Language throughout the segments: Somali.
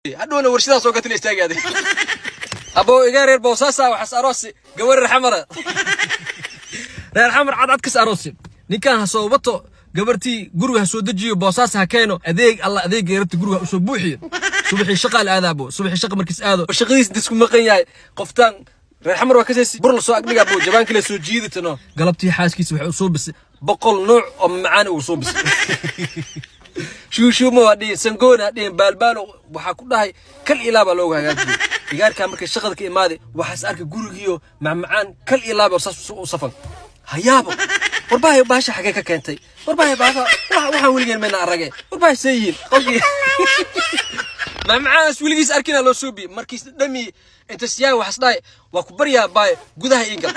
Hadhowna warshadaas oo gatila istaagaaday. Abo iga reer Boosaasa waxaas aroosi gabar reer Xamara, reer Xamar cadcad kas aroosi. Ninkan ha soo wato gabartii, guriga ha soo dejiyo, Boosaas ha keeno, adeeg alla adeegay rabta guriga ha usoo buuxiyo. Subaxii shaqaa la aadaabo, subaxii shaqa markiis aado shaqadiis disku maqan yahay. Qoftaan reer Xamar waa kasaysi bur la soo agdhigaa buu jabaan kale soo jiidatano. Galabtii xaaskiisa waxay usoo bisay 100 nuuc oo macaan uu soo bisay, shuushuuma waa dhihin, sangoona ha dhihin, baalbaalo waxaa ku dhahay kal ilaa baa looga hagaajiyey. Igaarkaa markay shaqada ka imaaday waxaas arkay gurigiiyo macmacaan kal ilaaba saas u safan. Hayaabo, warbahay baasha xagee ka keentay? Warbahay baasha waxaan weligeen mayna arage, warbahay see yihiin? Qofkii macmacaanaas weligiis arkina loo soo biyey. Markiis dhami inta siyaa waxaas dhahay, waa ku baryaa baay, gudaha ii gal,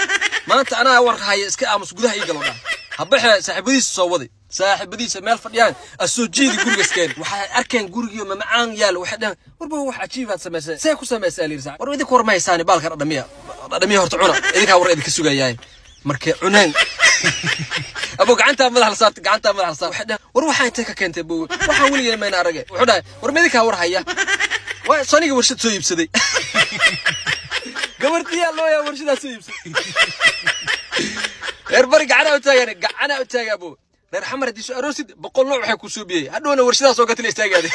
maanta anaa warka haya, iska aamus, gudaha ii gal oo dhahay. Habaxe saaxiibadiisa soo waday, saaxiibadiisa meel fadhiyaan asoo jiidi gurigas keen. Waxay arkeen gurigiyo mamacaan yaal, waxay dhaheen, warba wax cajiibaad samaysay, see ku samaysay? Alayiri, war idinku war ma haysaani, baalka dhadhamiya, dhadhamiya horta cuna, idinkaa war idinka sugayaay. Markay cuneen abo gacantaa madax la saartay, gacantaa madax la saartay. Waxay dhaheen, war waxaa intee ka keentay bowe? Waxaan weligeen mayna arage. Wuxuu dhahay, war ma idinkaa war haya, waa saniga warshad soo iibsaday, gabartiyaa loo yaa warshadaa soo iibsaday. Reer bari gacanaa u taagan, gacanaa u taaga abo. Reer Xamar haddii soo aroosid 100 nooc waxay ku soo biyey, hadhowna warshadaas oo gatila istaagaaday.